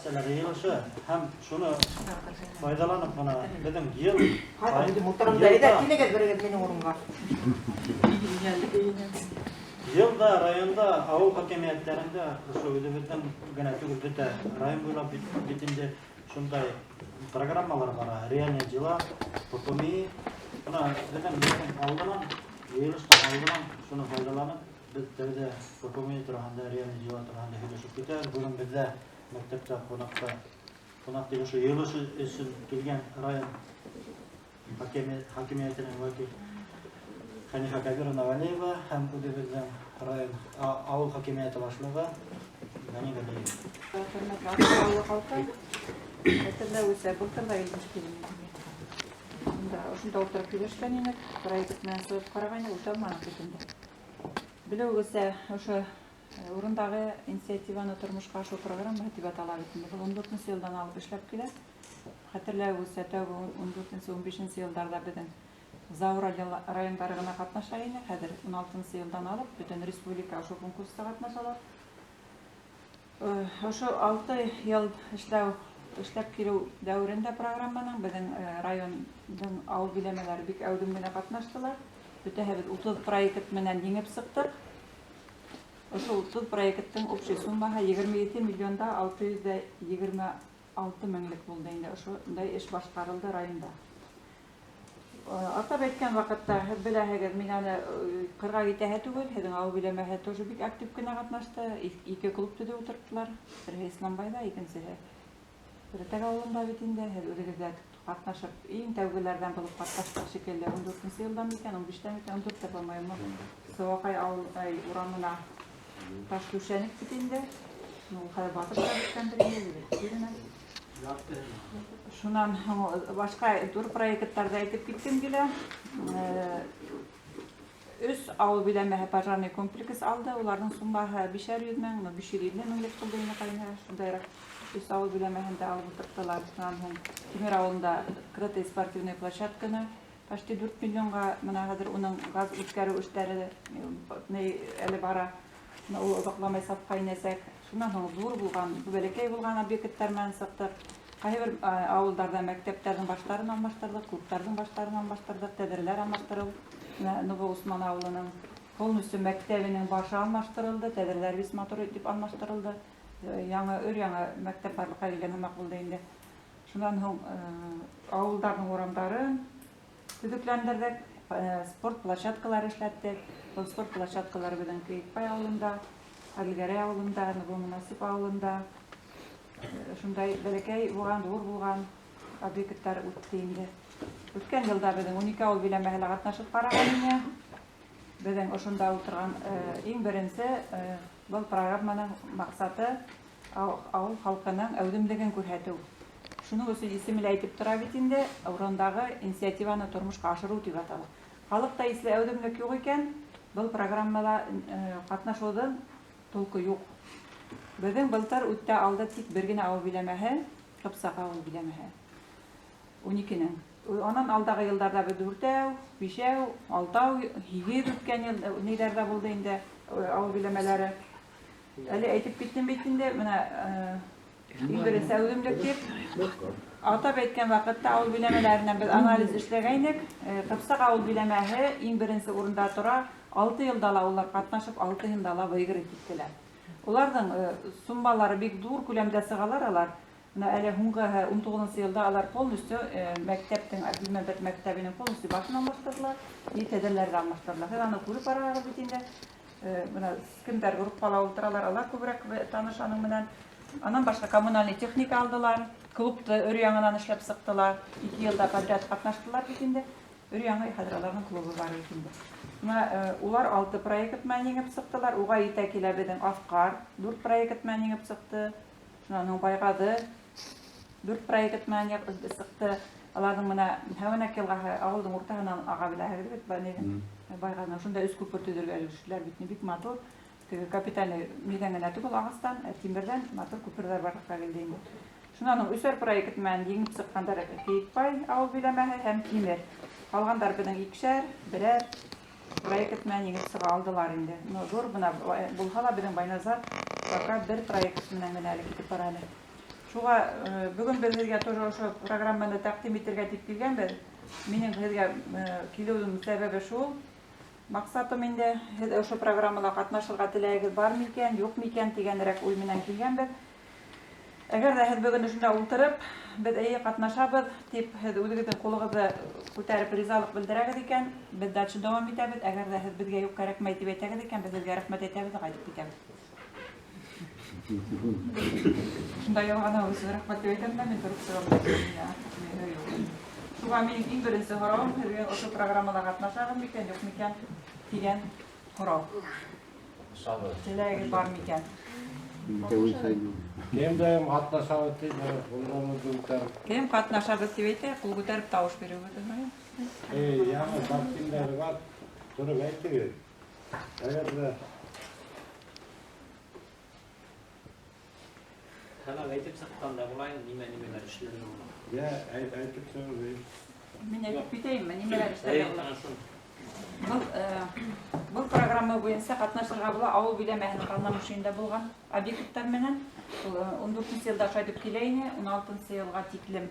Ассоциациялар йыйылышы һәм шуны файҙаланып бына беҙҙең йыл Ҡайҙа үҙем ултырам да, әйҙә килегеҙ берегеҙ минең урынға. Йыл да районда ауыл хакимиәттәрендә, ошо үҙебеҙҙең генә түгел, бөтә район буйлап бит инде шундай программалар бара. «Реальные дела», ППМИ. Бына беҙҙең алдынан, йыйылыштың алдынан шуны файҙаланып, беҙ тәүҙә ППМИ тураһында, «Реальные дела» тураһында һөйләшеп китәбеҙ. Бөгөн беҙҙә мәктәптә ҡунаҡта, ҡунаҡ тип, ошо йыйылыш өсөн килгән район хакимиәтенең вәкил Хәнифә Кабировна Вәлиева һәм үҙебеҙҙең район ауыл хакимиәте башлығы Ғәни Ғәлиев. Хөрмәтле Аҡсура ауылы халҡы, хәтерләүесә, былтыр ҙа килгән инем. Унда ошонда ултырып һөйләшкән инек, проект менән сығып ҡараған инек, үтә алманыҡ бит инде. Белеүегеҙсә, ошо урындағы инициативаны тормошҡа ашырыу программаһы тип атала бит инде. Был 14-нсе йылдан алып эшләп килә. Хәтерләүегеҙсә, тәүге 14-нсе, 15-нсе йылдарҙа беҙҙең Зауралье райондары ғына ҡатнаша ине. Хәҙер 16-нсы йылдан алып бөтөн республика ошо конкурста ҡатнашалар. Ошо 6 йыл эшләп килеү дәүерендә программаның беҙҙең райондың ауыл биләмәләре бик әүҙем генә ҡатнаштылар. Бөтәһебеҙ 30 проект менән еңеп сыҡтыҡ. Ошо 30 проекттың общий суммаһы 27 миллионда 626 меңлек булды инде. Ошондай эш башҡарылды районда. Атап әйткән ваҡытта, һеҙ беләһегеҙ, мин аны ҡырға китәһе түгел, һеҙҙең ауыл биләмәһе тоже бик актив кенә ҡатнашты. Ике клуб төҙөп ултырттылар. Береһе Исламбайҙа, икенсеһе Рәтәк ауылында бит инде. Һеҙ үҙегеҙ ҙә ҡатнашып, иң тәүгеләрҙән булып ҡатнаштыҡ шикелле. 14-нсе йылдан микән, 15-тә микән, 14-тә, по-моему, Сыуаҡай ауыл ай, урамына таш түшәнек бит инде. Ну, ул хәҙер батып та бөткәндер инде, бит. Шунан һуң башҡа ҙур проекттарҙы әйтеп киткем килә. Өс ауыл биләмәһе пожарный комплекс алды. Уларҙың суммаһы 500 мең, ну, 550 меңлек булды инде ҡайһы. Шундайыраҡ өс ауыл биләмәһендә алып ултырттылар. Шунан һуң Тимер ауылында крытый спортивный площадканы почти 4 миллионға, бына хәҙер уның газ үткәреү эштәре ни әле бара. Бына ул оҙаҡламай сафҡа инәсәк. Шунан һуң ҙур булған, бәләкәй булған объекттар менән сыҡтыҡ. Ҡайһы бер ауылдарҙа мәктәптәрҙең баштарын алмаштырҙыҡ, клубтарҙың баштарын алмаштырҙыҡ, тәҙрәләр алмаштырыу. Бына Новый Усман ауылының полностью мәктәбенең башы алмаштырылды, тәҙрәләр бик матур итеп алмаштырылды. Яңы, өр яңы мәктәп барлыҡҡа килгән һымаҡ булды инде. Шунан һуң ауылдарҙың урамдарын төҙөкләндерҙек, спорт площадкалары эшләттек. Был спорт площадкалары беҙҙең Кейекбай ауылында, Әҙелгәрәй ауылында, Новомунасип ауылында. Шундай бәләкәй булған, ҙур булған объекттар үтте инде. Үткән йылда беҙҙең 12 ауыл биләмәһе лә ҡатнашып ҡараған ине. Беҙҙең ошонда ултырған иң беренсе был программаның маҡсаты ауыл халҡының әүҙемлеген күрһәтеү. Шуның өсөн исеме лә әйтеп тора бит инде, урындағы инициативаны тормошҡа ашырыу тип атала. Халыҡта если әүҙемлек юҡ икән, был программала ҡатнашыуҙың толку юҡ. Беҙҙең былтыр үтә алды тик бер генә ауыл биләмәһе, Ҡыпсаҡ ауыл биләмәһе. 12-нең. Анан алдағы йылдарҙа беҙ дүртәү, бишәү, алтау, һигеҙ үткән йыл ниҙәр ҙә булды инде ауыл биләмәләре. Әле әйтеп киттем бит инде, бына иң беренсе әүҙемлек тип. Атап әйткән ваҡытта ауыл биләмәләренән беҙ анализ эшләгәйнек. Ҡыпсаҡ ауыл биләмәһе иң беренсе урында тора. 6 йылда ла улар ҡатнашып, 6 йылда ла выиграть иттеләр. Уларҙың суммалары бик ҙур күләмдә сығалар алар. Бына әле һуңғы 19-нсы йылда алар полностью мәктәптең, Әбделмәмбәт мәктәбенең полностью башын алмаштырҙылар и тәҙрәләрҙе алмаштырҙылар. Һеҙ аны күреп бараһығыҙ бит инде. Бына кемдәр группала ултыралар, алар күберәк таныш аның менән. Анан башҡа коммунальный техника алдылар. Клубты өр яңынан эшләп сыҡтылар. 2 йылда подряд ҡатнаштылар бит инде. Өр яңы хәҙер аларҙың клубы бар бит инде. Бына улар алты проект менән еңеп сыҡтылар. Уға етә килә беҙҙең Аҫҡар дүрт проект менән еңеп сыҡты. Шунан һуң Байғаҙы дүрт проект менән сыҡты. Аларҙың бына Һәүәнәк йылғаһы ауылдың уртаһынан аға, беләһегеҙ бит, Байғаҙының. Шунда өс күпер төҙөргә өлгөштөләр бит, бик матур. Теге капитальный нидән генә түгел, ағастан, ә тимерҙән матур күперҙәр барлыҡҡа килде инде. Шунан һуң өсәр проект менән еңеп сыҡҡандар Кейекбай ауыл биләмәһе һәм Тимер. Ҡалғандар беҙҙең икешәр, берәр проект менән еңеп сыға алдылар инде. Но ҙур бына булһа ла, беҙҙең Байназар пока бер проект менән генә әле китеп бара әле. Шуға бөгөн беҙ һеҙгә тоже ошо программаны тәҡдим итергә тип килгәнбеҙ. Минең һеҙгә килеүемдең сәбәбе шул. Маҡсатым инде һеҙ ошо программала ҡатнашырға теләгегеҙ бар микән, юҡ микән тигәнерәк уй менән килгәнбеҙ. Әгәр ҙә һеҙ бөгөн ошонда ултырып, беҙ эйе ҡатнашабыҙ тип һеҙ үҙегеҙҙең ҡулығыҙҙы күтәреп ризалыҡ белдерәгеҙ икән, беҙ дальше дауам итәбеҙ. Әгәр ҙә һеҙ беҙгә юҡ кәрәкмәй тип әйтәгеҙ икән, беҙ һеҙгә рәхмәт әйтәбеҙ ҙә ҡайтып китәбеҙ. Шунда ялған ауыҙ рәхмәт тип әйтәм дә, мин тороп сығам. Шуға минең иң беренсе һорауым һеҙгә ошо программала ҡатнашағыҙ микән, юҡ микән тигән һорау. Теләгегеҙ бар микән? Кем дайым ҡатнашабыҙ тип, ҡулдарыбыҙҙы күтәреп. Кем ҡатнашабыҙ тип әйтә, ҡул күтәреп тауыш биреүегеҙ. Эй, яңы тәҡдимдәре бар, тороп әйтегеҙ. Әгәр ҙә Һәм әйтеп сыҡҡанда булай, нимә-нимәләр эшләргә була. Йә, әйтеп сығығыҙ. Мин әйтеп китәйемме, нимәләр эшләргә була? Ана шул. Был программа буйынса ҡатнашырға була ауыл биләмәһенең полномочийында булған объекттар менән. Ул 14 йылда шайтып килә ине, 16 йылға тиклем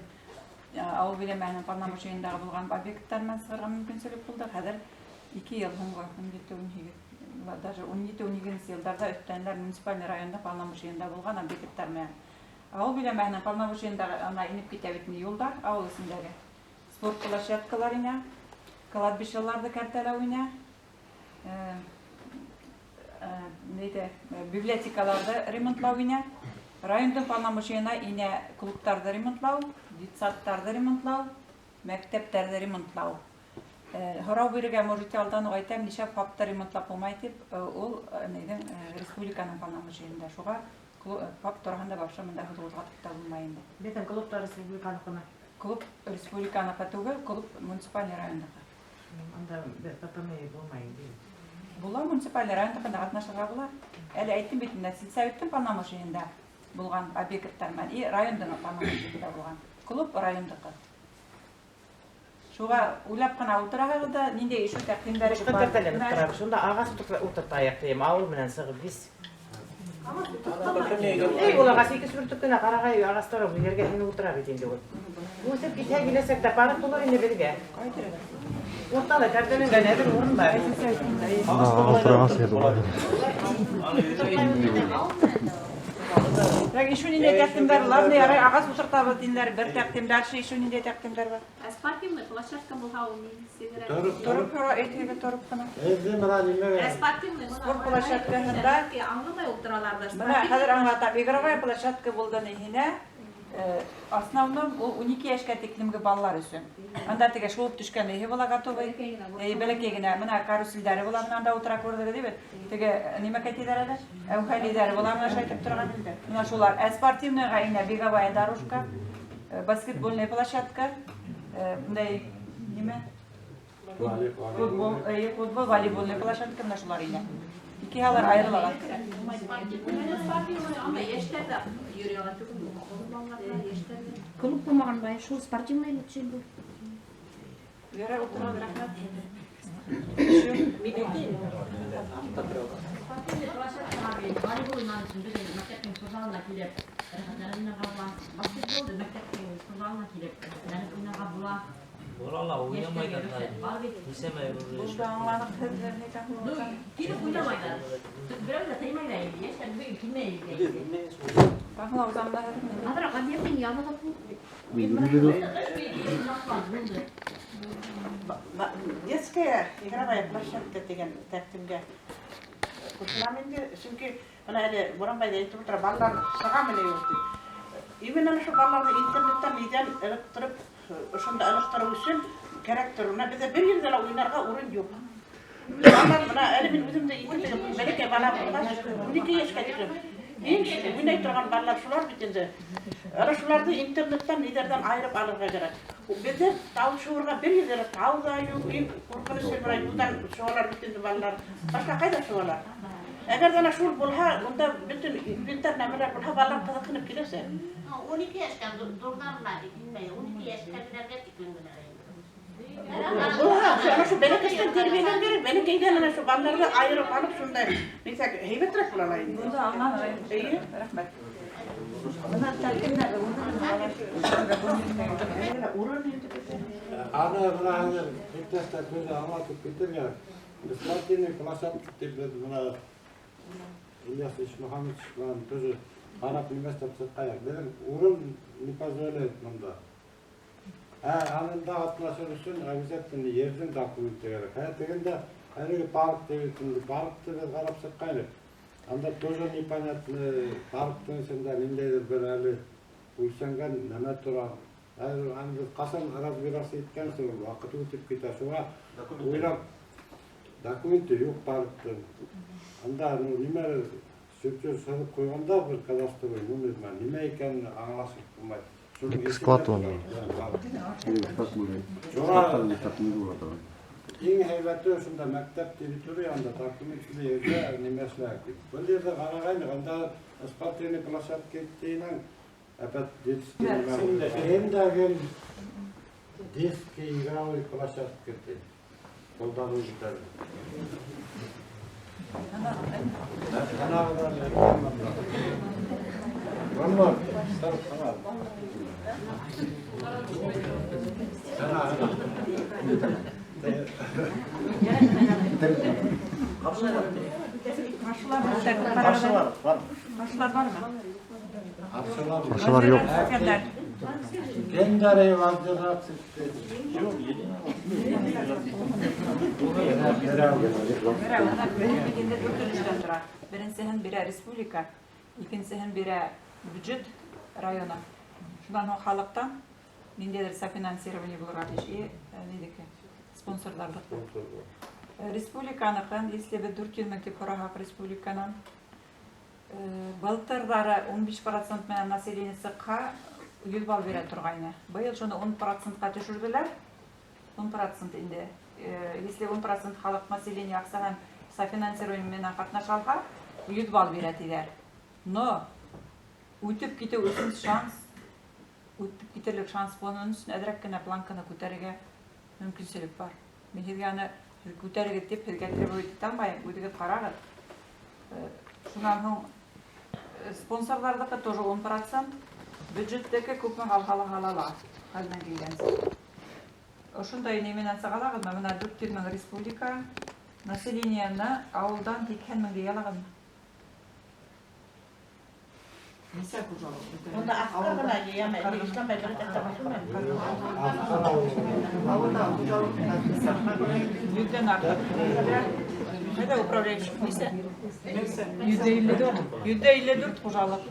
ауыл биләмәһенең полномочийындағы булған объекттар менән сығырға мөмкинселек булды. Хәҙер 2 йыл һуңғы, ун ете, ун һигеҙ, даже ун ете, ун икенсе йылдарҙа өҫтәнеләр муниципальный районда полномочийында булған объекттар менән. Ауыл биләмәһенең полномочийындағы ана инеп китә бит инде юлдар, ауыл эсендәге спорт площадкалар инә, кладбищеларҙы кәртәләү инә, нейҙе, библиотекаларҙы ремонтлау инә, райондың полномочийына инә клубтарҙы ремонтлау, детсадтарҙы ремонтлау, мәктәптәрҙе ремонтлау. Һорау бирергә можете алдан уҡ әйтәм, нисә ФАПты ремонтлап булмай тип, ул, нейҙең, республиканың полномочийында. Шуға ФАП тураһында вообще бында һүҙ ҡуҙғатып та булмай инде. Беҙҙең клубтар республиканыҡымы? Клуб республиканыҡы түгел, клуб муниципальный райондаҡы. Анда беҙ ППМ булмай инде. Була муниципальный райондаҡында ҡатнашырға була. Әле әйттем бит инде, сельсоветтың полномочийында булған объекттар менән и райондың полномочийында булған. Клуб райондаҡы. Шуға уйлап ҡына ултыраһығыҙ ҙа, ниндәй ишеү тәҡдимдәре Башҡа бар? тәртәләнеп торабыҙ. Шунда ағас ултыртайыҡ тием, ауыл менән сығып беҙ. Эй, ул ағас ике сүртек кенә ҡарағай ағастар ул ергә һине ултыра бит инде ул. Үҫеп китһә киләсәктә парк булыр инде беҙгә. Уртала кәртәләнгән әҙер урын бар. Так, еще ниндәй тәҡдимдәр? Ладно, ярай, ағас ултыртабыҙ тинеләр, бер тәҡдим, дальше еще ниндәй тәҡдимдәр бар? Ә спортивный площадка булһа, ул нисегерәк? Тороп, Тороп, һора, әйтегеҙ, тороп ҡына. Эҙҙе бына нимәгә? Ә спортивный бына Спорт площадкаһында аңламай ултыралар да. Бына хәҙер аңлатам. Игровая площадка булды ниһенә? Основном ул 12 йәшкә тиклемге балалар өсөн. Анда теге шуып төшкән эһе була готовый. Бәләкәй генә. Бына каруселдәре була, бына анда ултыра күрҙегеҙ бит. Теге нимә кәтейҙәр әле? Әүхәлиҙәре була, бына шайтып торған. Бына шулар. Ә спортивныйға инә беговая дорожка, баскетбольная площадка, мындай нимә? Футбол, футбол, волейбольная площадка, бына шулар инә. Ике алар айырылған. Спортивный, анда йәштәр ҙә йөрөй ала түгелме? Балалар да, йәштәр ҙә. Клуб булмаған бай, шул спортивный төшөндө. Ярай, ултырығыҙ, рәхмәт. Спортивный площадкаға бит волейбол уйнар өсөн беҙ мәктәптең спортзалына килеп рәхәтләнеп уйнарға була. Баскетболды мәктәптең спортзалына килеп рәхәтләнеп уйнарға була. Була ла, уйнамайҙар да. Йәштәргә бар бит. Нисәмә Булды, аңланыҡ, һеҙ ни Ну, килеп уйнамайҙар. Берәү ҙә тыймай ҙа инде, йәштәр бөгөн килмәй инде. Аңлау заманда һеҙ ни? Аҙыраҡ объектың янығы күп. Детская игровая площадка тигән тәҡдимгә ҡушылам инде, сөнки бына әле Буранбайҙа әйтеп ултыра, балалар сығамы ни юҡ тип. Именно ошо балаларҙы интернеттан нидән ылыҡтырып, ошонда ылыҡтырыу өсөн кәрәктер. Бына беҙҙә бер ерҙә лә уйнарға урын юҡ. Балалар, бына әле мин үҙем дә ике бәләкәй бала булғас, 12 йәшкә тиклем. Иң уйнай торған балалар шулар бит инде. Ана шуларҙы интернеттан нидәрҙән айырып алырға кәрәк. Беҙҙә тау шыуырға бер ерҙә лә тау ҙа юҡ, иң ҡурҡыныс ер бына юлдан шыуалар бит инде балалар. Башҡа ҡайҙа шыуалар? Әгәр ҙә шул булһа, унда бөтөн инвентарь нәмәләр булһа, балалар ҡыҙыҡһынып киләсә. 12 йәштән ҙурҙан ғына инмәй, 12 йәшкә тиклем генә. Булһа, ана шул бәләкәстән тәрбиәләр кәрәк, бәләкәйҙән ана шул балаларҙы айырып алып, шундай, нисек, һәйбәтерәк була ла инде. Булды, аңланым. Эйе. Рәхмәт. Бына тәҡдимдәр Урын инде беҙҙә. Аны бына хәҙер иптәштәр күҙе аңлатып китергә. Спортивный площадка тип беҙ бына Ильяс Ишмөхәмәтович менән тоже ҡарап нимәсләп сыҡҡайыҡ. Беҙҙең урын не позволяет бында. Ә анында ҡатнашыр өсөн обязательно ерҙең документы кәрәк. Ә тегендә әлеге парк тип инде паркты беҙ ҡарап сыҡҡайныҡ. Анда тоже непонятно, парктың эсендә ниндәйҙер бер әле үлсәнгән нәмә тора. Хәҙер аны беҙ ҡасан разбираться иткәнсе ул ваҡыт үтеп китә. Шуға уйлап документы юҡ парктың. Анда ну нимәлер чертеж һыҙып ҡуйғандар бер кадастровый номер менән нимә икәнен аңлашып булмай. Шуның Склад эсендә уның. Шуға иң һәйбәте ошонда мәктәп территорияһында документлы ерҙә нимә эшләйек тип. Был ерҙә ҡарағайныҡ, анда спортивный площадка тинең опять детский нимә. Эндәге детский игровой площадка тип. Ҡулданыу итәле. Ана Валла, тороп ҡара. Ана, ана. Ҡаршылар Ҡаршылар бар. Ҡаршылар бармы? Ҡаршылар. Ҡаршылар юҡ. Кемдәр? Кемдәр воздержаться итте? Юҡ, единый. Бирә, бына бит инде дүрт өлөштән тора. Беренсеһен бирә республика, икенсеһен бирә бюджет районы. Шунан һуң халыҡтан ниндәйҙер софинансирование булырға тейеш. И, ниҙеке? Спонсорҙарҙыҡы. Республиканыҡын, если беҙ 400 мең тип һораһаҡ республиканан, былтырҙары 15% менән население сыҡһа, 100 балл бирә торғайны. Быйыл шуны 10%-ҡа төшөрҙөләр. 10% инде. Если 10% халыҡ население аҡсаһын софинансирование менән ҡатнаша алһа, 100 балл бирә тиҙәр. Но үтеп китеү өсөн шанс, үтеп китерлек шанс булғаны өсөн әҙерәк кенә планканы күтәрергә мөмкинселек бар. Мин һеҙгә аны һеҙ күтәрегеҙ тип һеҙгә требовать итә алмайым, үҙегеҙ ҡарағыҙ. Шунан һуң спонсорҙарҙыҡы тоже 10%, бюджеттеке күпме һалһа ла һала ла, хәленән килгәнсә. Ошондай ни менән сыға алағыҙмы? Бына 400 мең республика населениены ауылдан 80 мең тейә алағыҙмы? Нисә хужалыҡ? Унда аҫҡа ғына йыям, әле Исламбай бер тәхтә башлымай. Ауылда хужалыҡ нисә? Йөҙҙән артыҡ. Ҡайҙа управляющий? Нисә? 154. 154 хужалыҡ.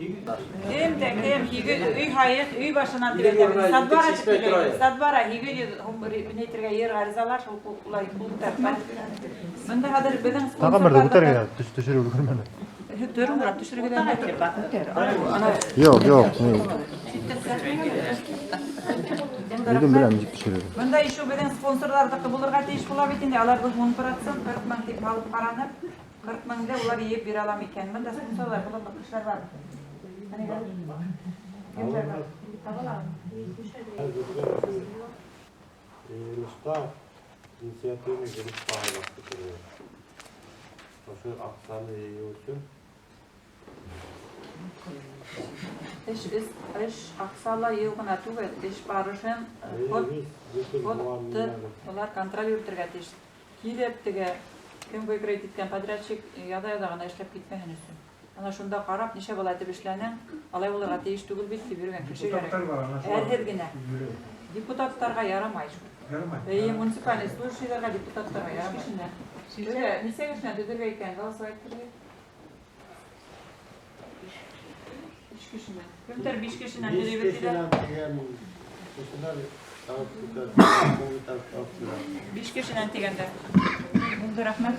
Кем дә кем һигеҙ өй һайын өй башынан тип әйтәбеҙ. Садбара тип һөйләйбеҙ. Садбара 800 һум нәйтергә ер ғаризалар шул улай ҡул күтәртмәҫ. Бында хәҙер беҙҙең Тағы берҙе спонсорҙар күтәрергә, төшөрөп өлгөрмәне. Төшөрөп өлгөрмәне. Төшөрөргә дә күтәр. Ана Юҡ, юҡ. Үҙем беләм нисек төшөрөргә. Бында еще беҙҙең спонсорҙарҙыҡы булырға тейеш була бит инде. Аларҙың 10%, 40 мең тип алып ҡаранып, 40 меңде улар йыйып бирә ала микән? Бында спонсорҙар булырлыҡ кешеләр бар. Кемдәр бар? Таба аламы? Йыйылышта инициативный группа һайлап китерҙе. Ошо аҡсаны йыйыу өсөн. Эш аҡсала йыйыу ғына түгел, эш барышын ходты улар контроль йөрөтөргә тейеш. Килеп теге кем выкроить иткән подрядчик яҙа-яҙа ғына эшләп китмәһен өсөн. Ана шунда ҡарап, нисә бала итеп эшләнең, алай булырға тейеш түгел бит тип йөрөгән кеше кәрәк. Әрһеҙ генә. Депутаттарға ярамай шул. Ярамай. Эйе, муниципальный служащийларға, депутаттарға ярамай. Нисә кешенән төҙөргә икән, голосовать итергә? 5 кешенән. Кемдер 5 кешенән Биш төҙөйбөҙ тиҙәр. кешенән тигән кешеләр табып китә, табып китә. 5 кешенән тигәндә. Булды, рәхмәт.